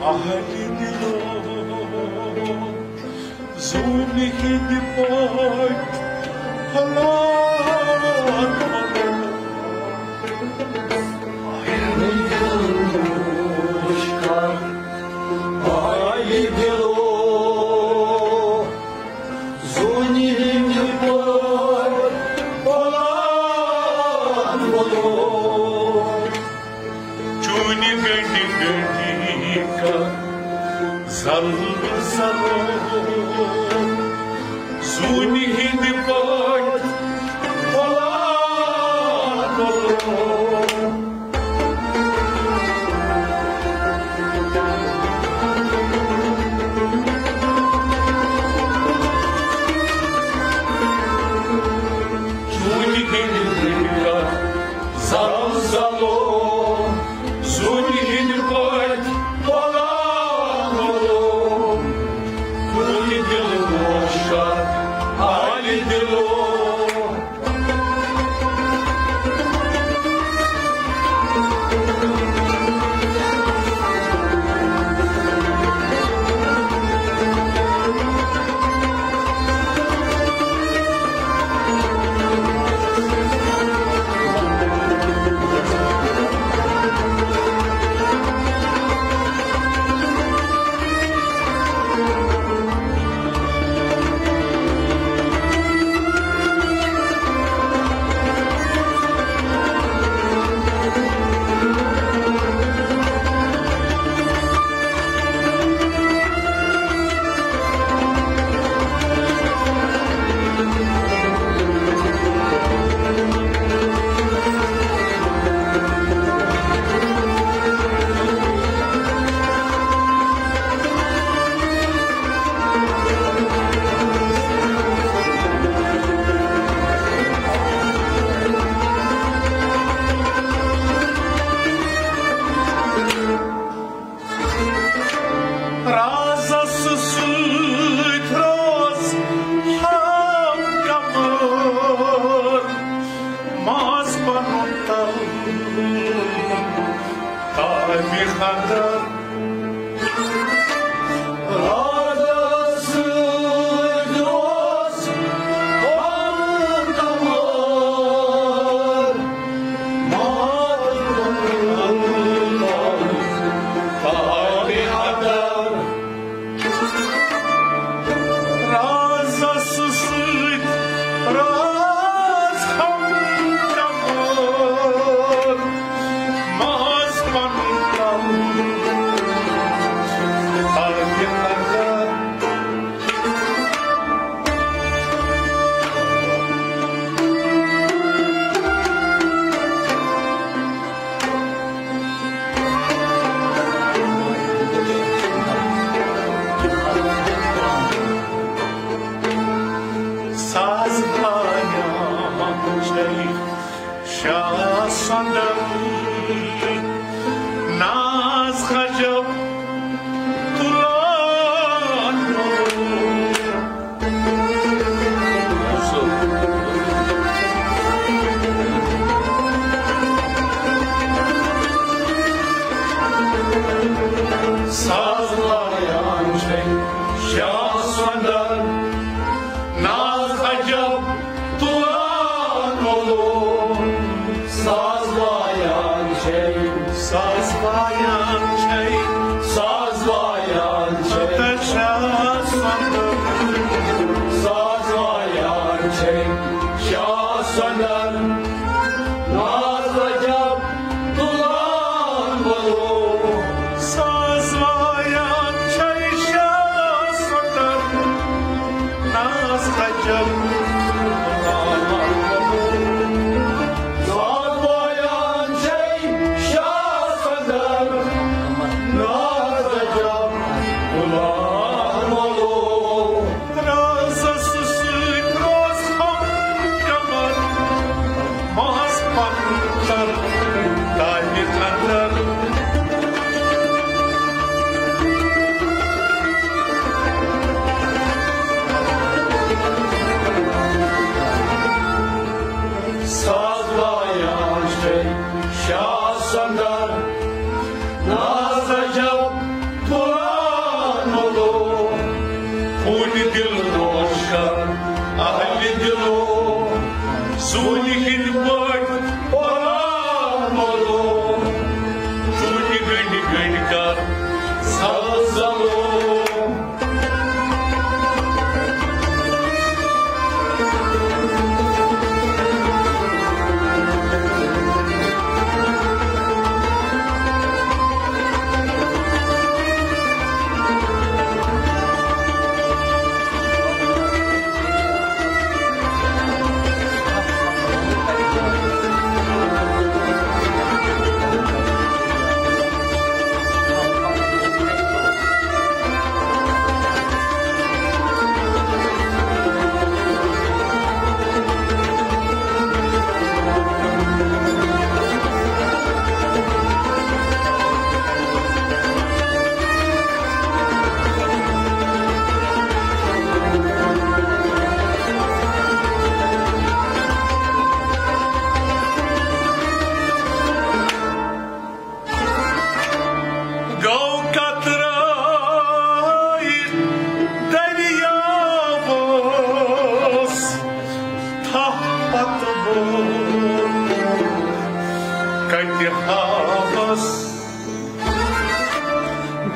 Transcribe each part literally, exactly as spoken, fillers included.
اہلِ دِلو، زوٗنہِ ہِنٛدِ پٲٹھۍ پھۄلان پھۄلو۔ اہلِ دِلو، زوٗنہِ ہِنٛدِ پٲٹھۍ پھۄلان پھۄلو۔ چونہِ گنڈِ گنڈِ کا زل زلو، زوٗنہِ ہِنٛدِ پٲٹھۍ پھۄلان پھۄلو۔ چونہِ گنڈِ گنڈِ کا زل زلو، زوٗنہِ ہِنٛدِ پٲٹھۍ پھۄلان پھۄلو۔ چونہِ دِل گوش کا، اہلِ دِلو۔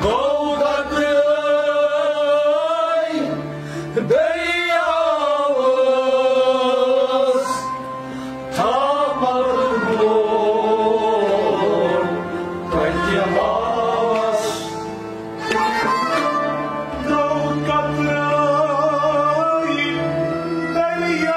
گوٚو قطرے دٔریاوَس تھامَل بوٚڑ تَتہِ ہاوَس۔ گوٚو قطرے دٔریاوَس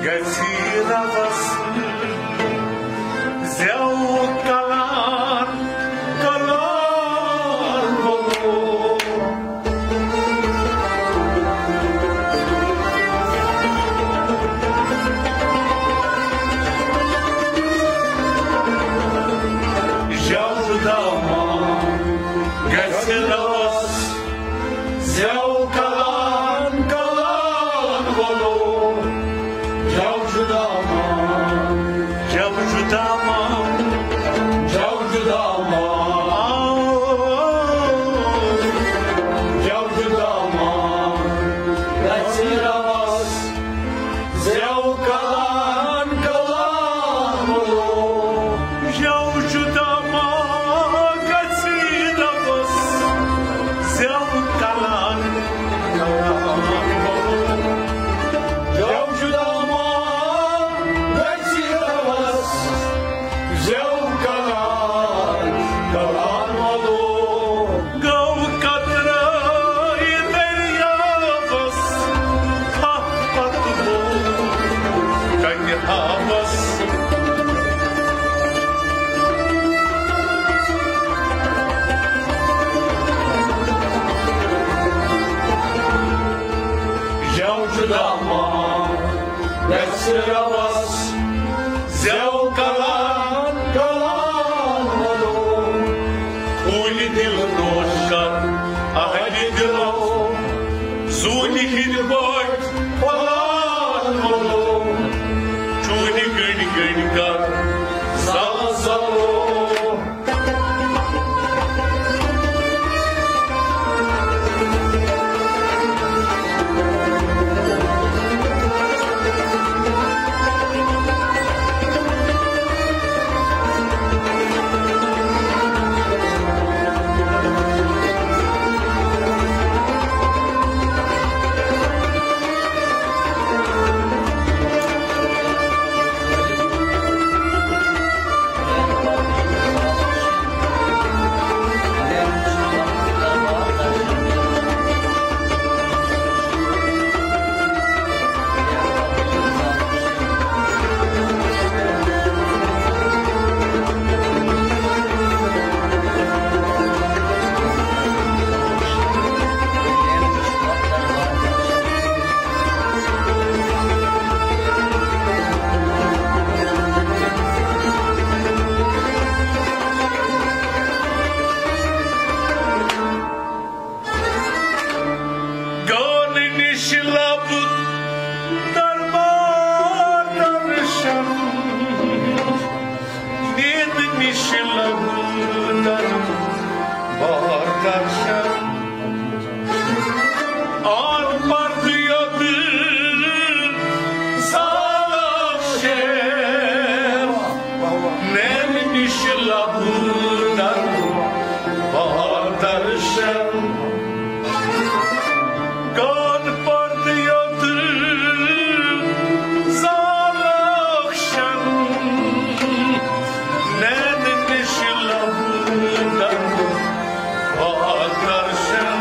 گژھِ رَبَس زٮ۪و کَلان، کَلان وَلو۔ زٮ۪و دامان گژھِ رَبَس زٮ۪و کَلان، کَلان وَلو۔ زٮ۪و چھُ دامان، زٮ۪و چھُ دامان، زٮ۪و چھُ دامان، زٮ۪و چھُ دامان۔ گژھِ رَبَس زٮ۪و کَلان، کَلان وَلو۔ زٮ۪و چھُ دامان گژھِ رَبَس زٮ۪و کَلان، کَلان وَلو۔ زٮ۪و چھُ دامان گژھِ رَبَس زٮ۪و کَلان، کَلان وَلو۔ گوٚو قطرے دٔریاوَس تھپھ پتہٕ گوٚو کَنہِ ہاوَس۔ زٮ۪و چھُ دامان گژھِ رَبَس زٮ۪و کَلان، کَلان وَلو۔ ٹھوٗلہِ دِل نوش کر اہلِ دِلو، زوٗنہِ ہِنٛدۍ پٲٹھۍ پھۄلان وَلو۔ چوٗنہِ گٔنٛڈۍ گٔنٛڈۍ کر زَل زَلو۔ گانہٕ نِش لب دربار درشن، نیند نِش لب دربار درشن۔ آن پردٕ یوٚت زالکھ شین، نین نِش لبہٕ در بہادر شین۔ کان پردٕ یوٚت زالکھ شین، نین نِش لبہٕ در بہادر شین۔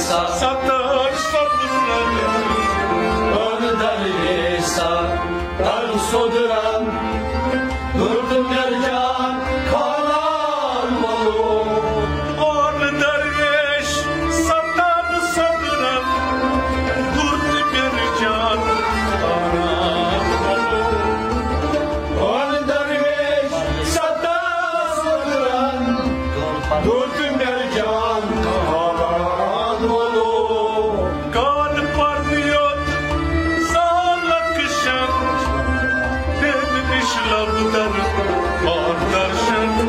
ستار سوٚدرن۔ ٲن درویش ستار سوٚدرن۔ دوٚر تہٕ مرجان کھاران وَلو۔ ٲن درویش ستار سوٚدرن۔ دوٚر تہٕ مرجان کھاران وَلو۔ ٲن درویش ستار سوٚدرن۔ دوٚر تہٕ مرجان کھاران وَلو۔ کان پرنیوت سالک شن، تیل نش لبدر ماردرشن۔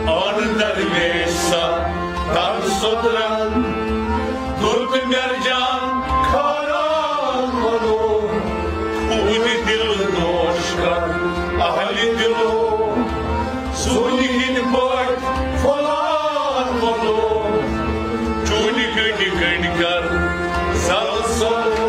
ٲن درویش ستار سوٚدرن۔ دوٚر تہٕ مرجان کھاران وَلو۔ خوٗنہِ دِل نوش کر اہلِ دِلو۔ زوٗنہِ ہٕنٛدۍ پٲٹھۍ پھۄلان وَلو۔ چوٗنہِ گٔنٛڈۍ گٔنٛڈۍ کر زل زلو۔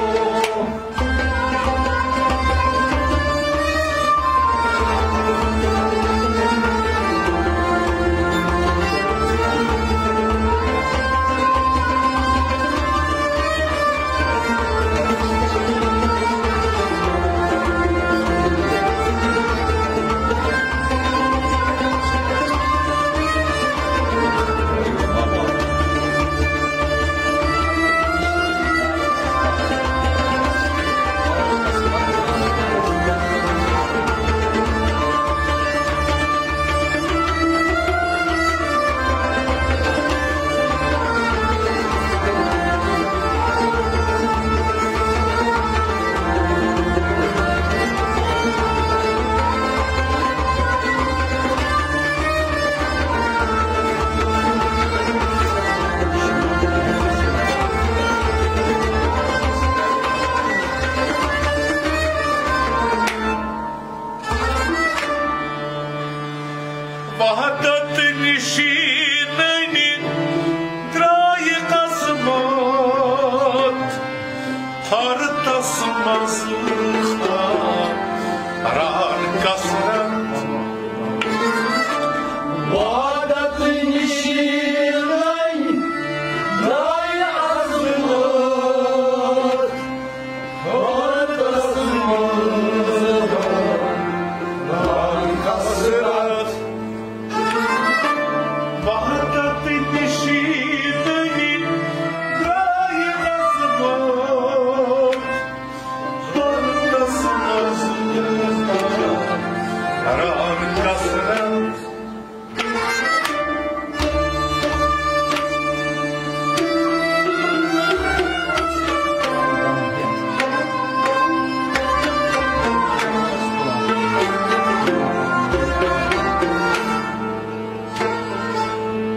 وحدت نشینی درٛایہِ قسمت، ہر تس منٛز ران کثرت۔ وحدت نشینی درٛایہِ قسمت، وحدت نشینی درٛایہِ قسمت، وحدت منٛز ران کثرت۔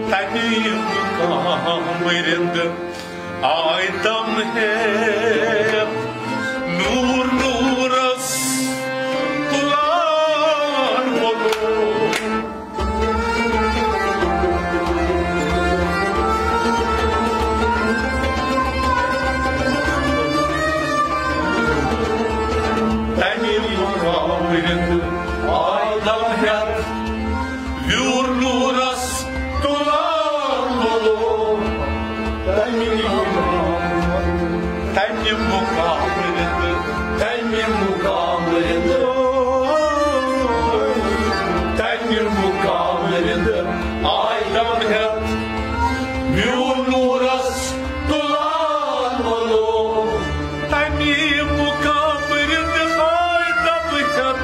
تَمہِ مُقامہٕ رِندٕ آے دم ہٮ۪تھ، نوٗر نوٗرس تُلان وَلو۔ تَمہِ مُقامہٕ رِندٕ آے دم ہٮ۪تھ، ویوٗر نوٗرس تُلان وَلو۔ تَمہِ، تَمہِ مُقامہٕ رِندٕ، تَمہِ مُقامہٕ رِندٕ، تَمہِ مُقامہٕ رِندٕ آے دم ہٮ۪تھ، ویوٗر نوٗرس تُلان وَلو۔ تَمہِ مُقامہٕ رِندٕ آے دم ہٮ۪تھ،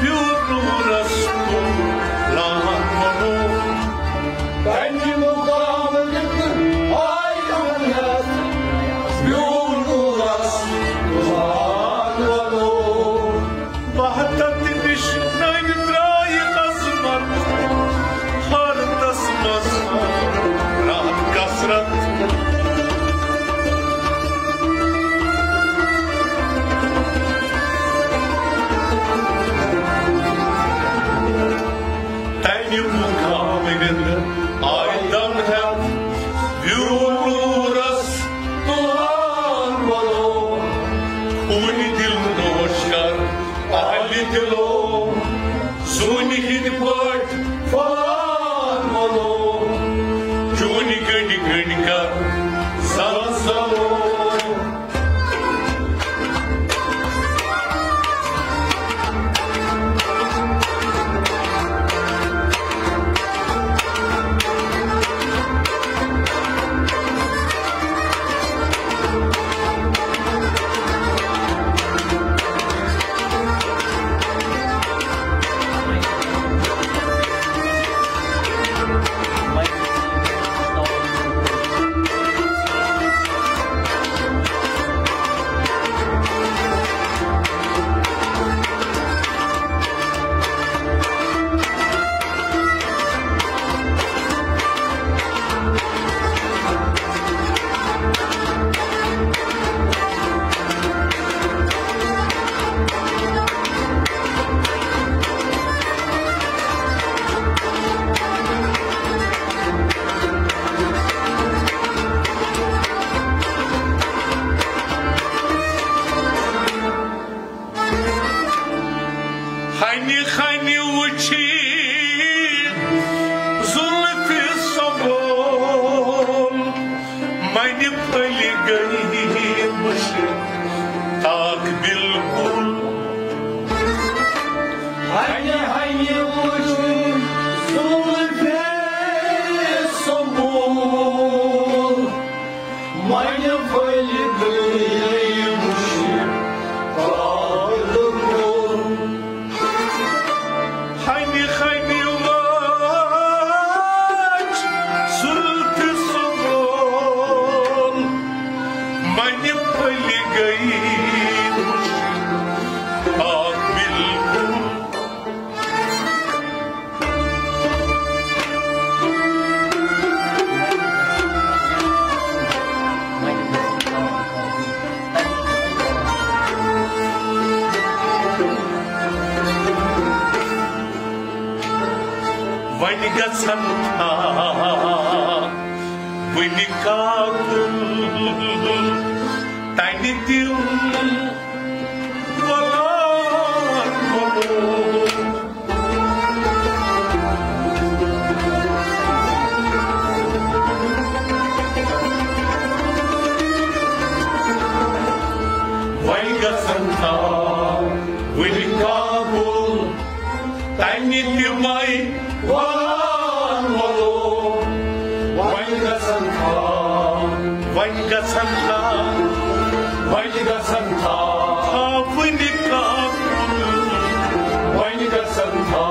ویوٗر نوٗرس تُلان وَلو۔ تَمہِ مُقامہٕ رِندٕ آے دم ہٮ۪تھ، ویوٗر نوٗرس دِلو، زوٗنہِ ہِنٛدۍ پٲٹھۍ فلان وَلو، چوٗنہِ گٔنٛڈۍ گٔنٛڈۍ کر زل زلو۔ ہنہِ ہنہِ وُچھی زُلفِ سۄبول، منہِ پھٔلۍ گٔیہِ مُشک تاک بالکل۔ ہنہِ ہنہِ وُچھی زُلفِ سۄبول، منہِ پھٔلۍ گٔیہِ مُشک تاک بالکل۔ ہنہِ ہنہِ واچ زُلفِ سۄبول، منہِ پھٔلۍ گٔیہِ مُشک تاک بالکل۔ وۄنۍ گژھن تھا وٕنہِ کاکُن تَنہِ تِم وَلان وَلو۔ وۄنۍ گژھن تھا وٕنہِ قبول تَنہِ تِمَے وَلان وَلو۔ وۄنۍ گژھن تھا، وۄنۍ گژھن تھا، وۄنۍ گژھن تھا وٕنہِ قبول۔ وۄنۍ گژھن تھا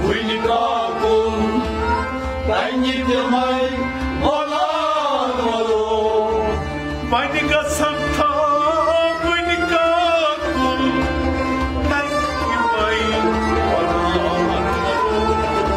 وٕنہِ قبول تَنہِ تِمَے وَلان وَلو۔ وۄنۍ گژھن تھا وٕنہِ قبول تَنہِ تِمَے وَلان وَلو۔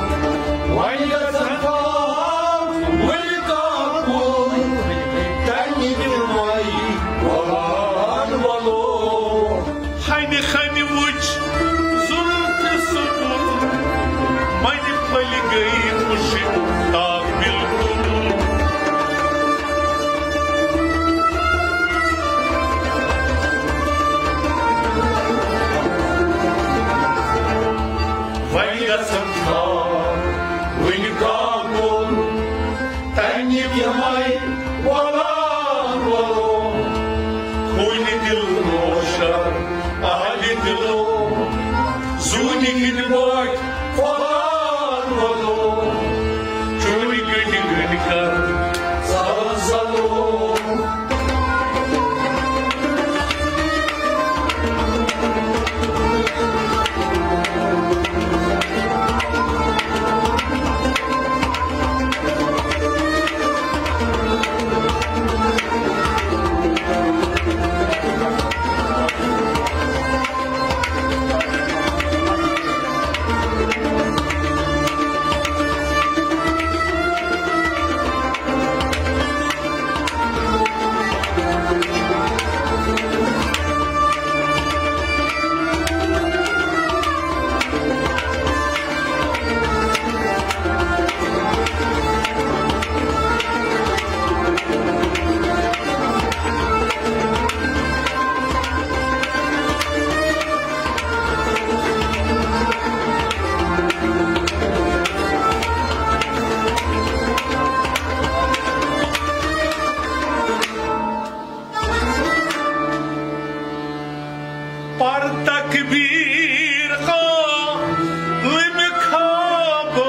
پر تکبیر عالم خابس،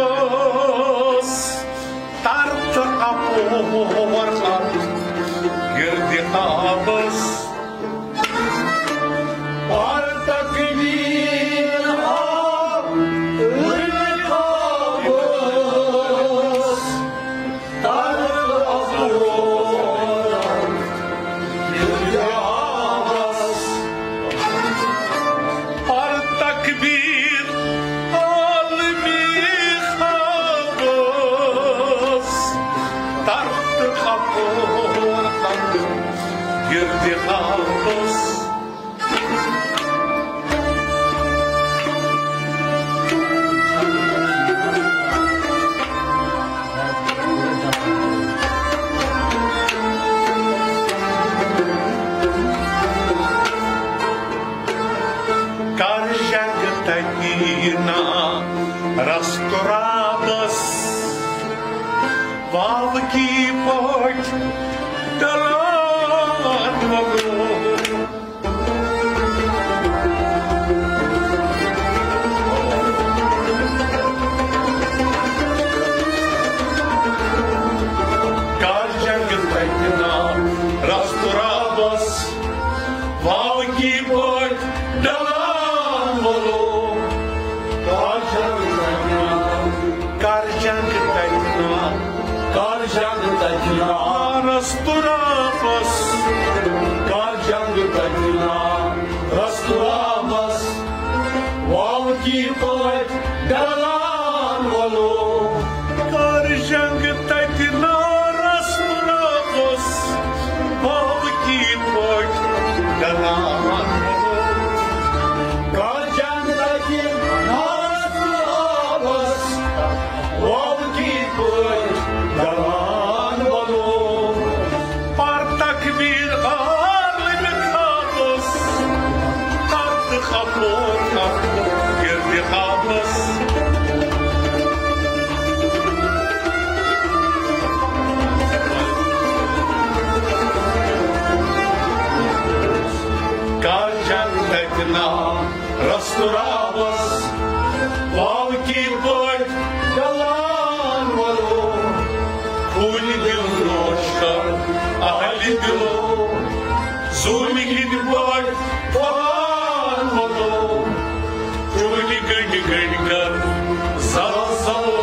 تر تہٕ اپور اتھ گردِ خابس۔ پر تکبیر عالم خابس، تر تہٕ اپور اتھ گردِ خابس۔ پر تکبیر عالم خابس، تر تہٕ اپور اتھ گردِ خابس۔ کر جنگ تتہِ نا رستہٕ رابس، واوٕکی پٲٹھۍ ڈلان وۄلُر۔ کر جنگ تتہِ نا رستہٕ رابس، واوٕکی پٲٹھۍ ڈلان وۄلُر۔ کر جنگ تتہِ نا، کر جنگ تتہِ نا، کر جنگ تتہِ نا رستہٕ رابس، کر جنگ تتہِ نا رستہٕ رابس، واوٕکی پٲٹھۍ ڈلان وۄلُر۔ کر جنگ تتہِ نا رستہٕ رابس، واوٕکی پٲٹھۍ ڈلان وۄلُر۔ کر جنگ تتہِ نا رستہٕ رابس، واوٕکی پٲٹھۍ ڈلان وۄلُر۔ پر تکبیر عالم خابس، تر تہٕ اپور اتھ گردِ خابس۔ کر جنگ تتہِ نا رستہٕ رابس، واوٕکی پٲٹھۍ ڈلان وۄلُر۔ خوٗنہِ دِل نوش کر اہلِ دِلو، زوٗنہِ ہٕنٛدۍ پٲٹھۍ پھۄلان وۄلُر۔ چٲنۍ گٔنٛڈۍ گٔنٛڈۍ کر زلزلو۔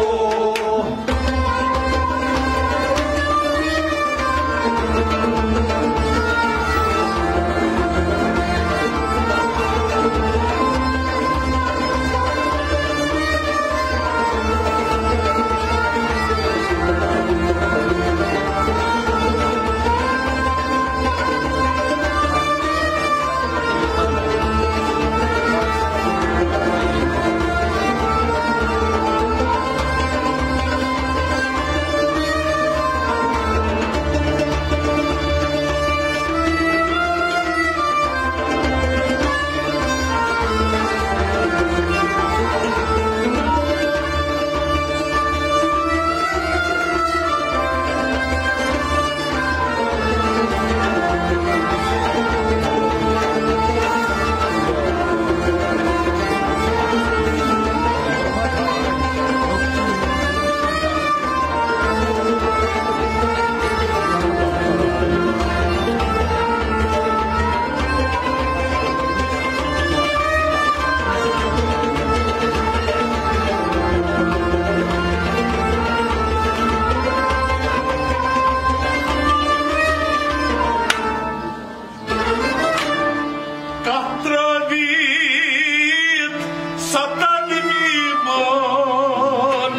کتھ ترٲوِتھ ستن میٖمان،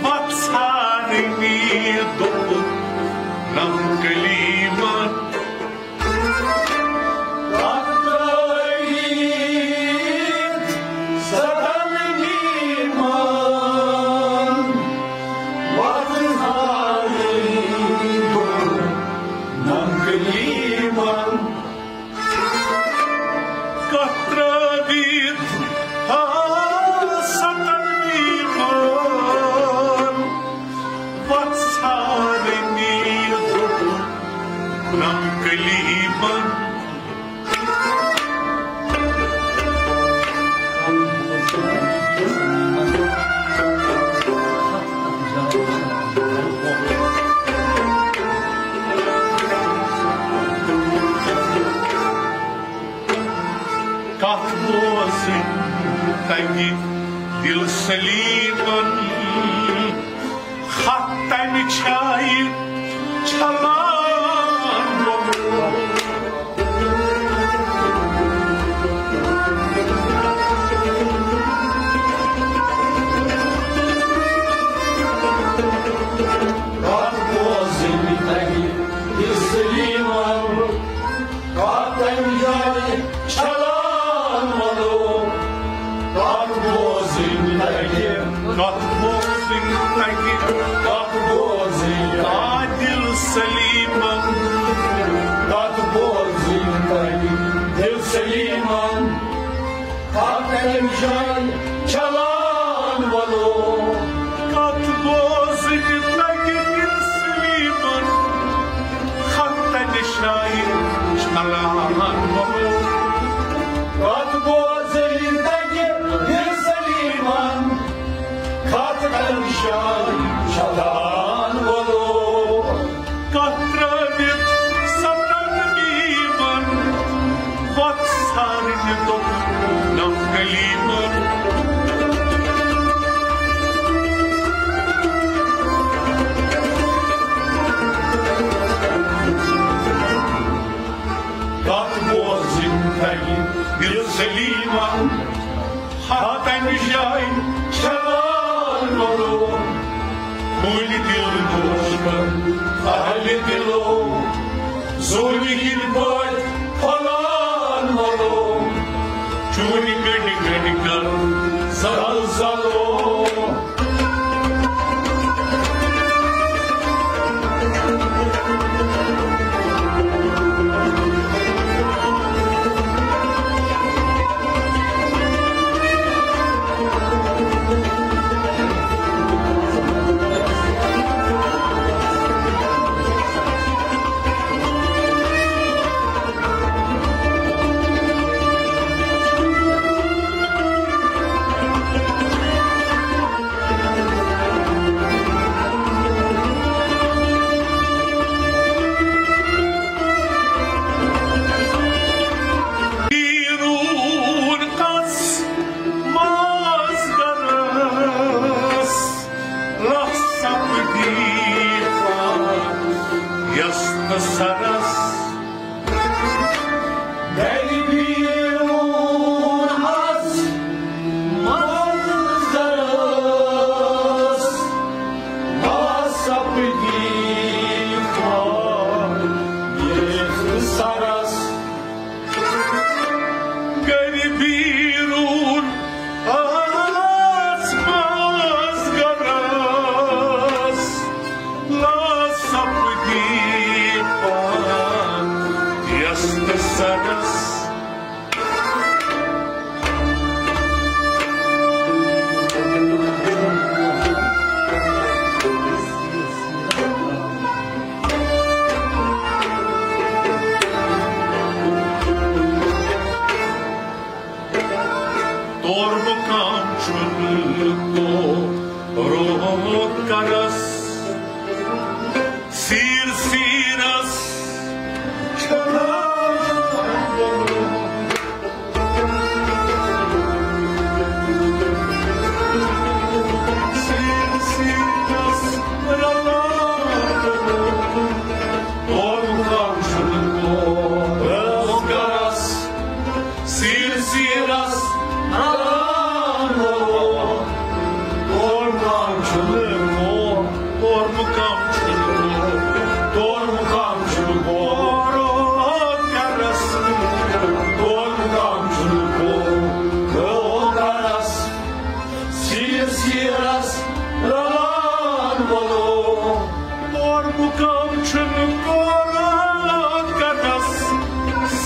وژھ ژھانڈنی دوٚپُن نم کلیٖمن۔ کتھ ترٲوِتھ ستن میٖمان، وژھ ژھانڈنی دوٚپُن نم کلیٖمن۔ کتھ ترٲوِتھ ہا ستن میٖمان، وژھ ژھانڈنی دوٚپُن نم کلیٖمن۔ کتھ بوزٕنۍ تگہِ دل سلیمن، خط تمہِ چھایہِ چھلان وۄلُر۔ کتھ بوزٕنۍ تگہِ دل سلیمن، کتھ تمہِ جایہِ چھلان وۄلُر۔ کتھ بوزٕنۍ تگہِ، کتھ بوزٕنۍ تگہِ، کتھ بوزٕنۍ تگہِ۔ آ دل سلیمن۔ کتھ بوزٕنۍ تگہِ دل سلیمن، کتھ تمہِ جایہِ چھلان وۄلُر۔ کتھ بوزٕنۍ تگہِ دل سلیمن، خط تمہِ جایہِ چھلان وۄلُر۔ کتھ بوزٕنۍ تگہِ دل سلیمن، خط تمہِ جایہِ چھلان وۄلُر۔ کتھ ترٲوِتھ ستن میٖمن، وتھ سارنہِ دوٚپ نو کلیٖمن۔ کتھ بوزٕنۍ تگہِ دل سلیمن، خط تمہِ جایہِ چھلان وۄلُر۔ کُلۍ دل دوستن اہلِ دلو، زوٗنہِ ہٕنٛدۍ پٲٹھۍ پھۄلان وۄلُر۔ چوٗنہِ گٔنڈِ گٔنڈِ کر زلزلو۔ بیرون کس ماز گرس، لس سپدی یس تہٕ سرس۔ گرِ بیرون آس منظرس، ما سپدی خان یتھ سرس۔ گرِ بیرون آس منظرس، لا سپدی پان یس تہٕ سرس۔ تور مقام چھُنہٕ تو روح کرس، سیر سیرس چھلان۔ سیر سیرس رلان۔ تور مقام چھُنہٕ تو روح کرس، سیر سیرس رلان وۄلُر۔ تور مقام چھُنہٕ تو، تور مقام چھُنہٕ تو، تور مقام چھُنہٕ تو روح کرس، تور مقام چھُنہٕ تو روح کرس، سیر سیرس رلان وۄلُر۔ تور مقام چھُنہٕ قرآن کرس،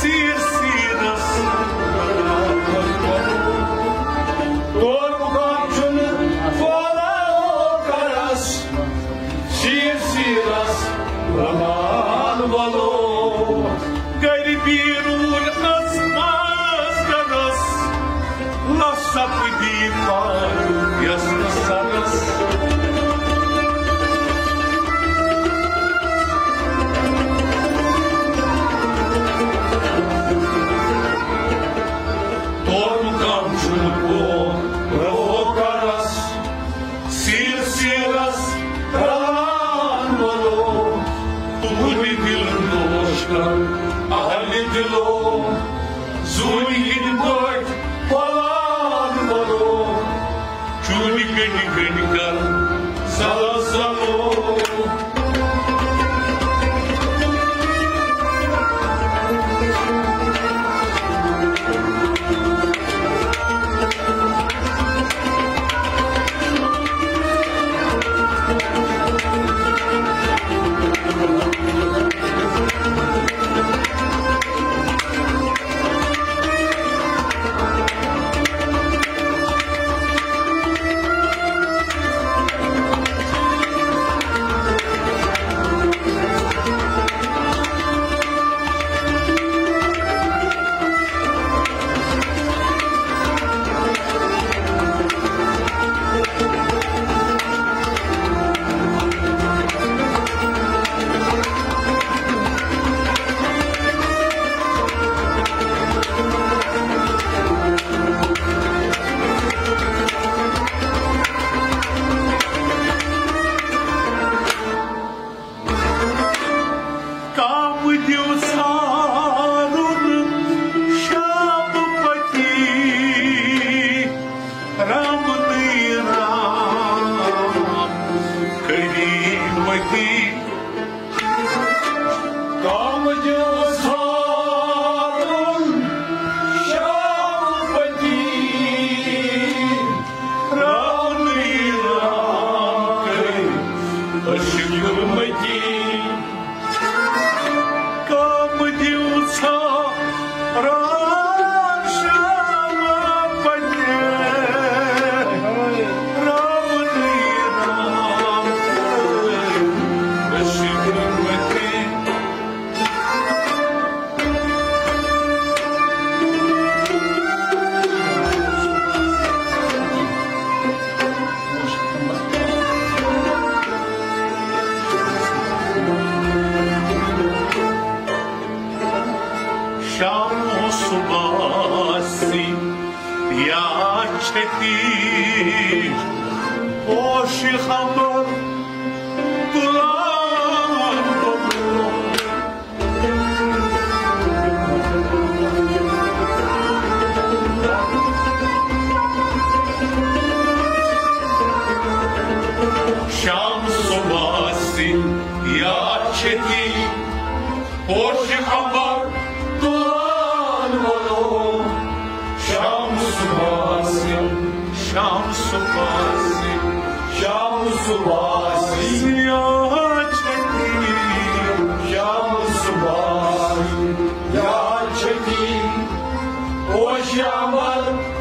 سیر سیرس۔ کم چھُنہٕ پوٚو، پوٚو کرس، سیر سیرس رلان ولو، تُہنٛدِ دِلہٕ نوش کر، اہلِ دِلو، زوٗنہِ ہٕنٛدۍ پٲٹھۍ پھۄلان ولو، چوٗنہِ گٔنٛڈۍ گٔنٛڈۍ کر زلزلو۔ کم دیو ژھارُن شام پتی رمنٕے رام قریٖبتی۔ کم دیو ژھارُن شام پتی رمنٕے رام قریٖبتی۔ کم دیو ژھارُن شام پتی رمنٕے رام قریٖبتی۔ شام صبح سی یا چھتی پوش خبر تلان۔ شام صبح سی یا چھتی پوش خبر تلان ولو۔ شام صبح سی، شام صبح سی، شام صبح سی یا چھتی۔ شام صبح سی یا چھتی پوش خبر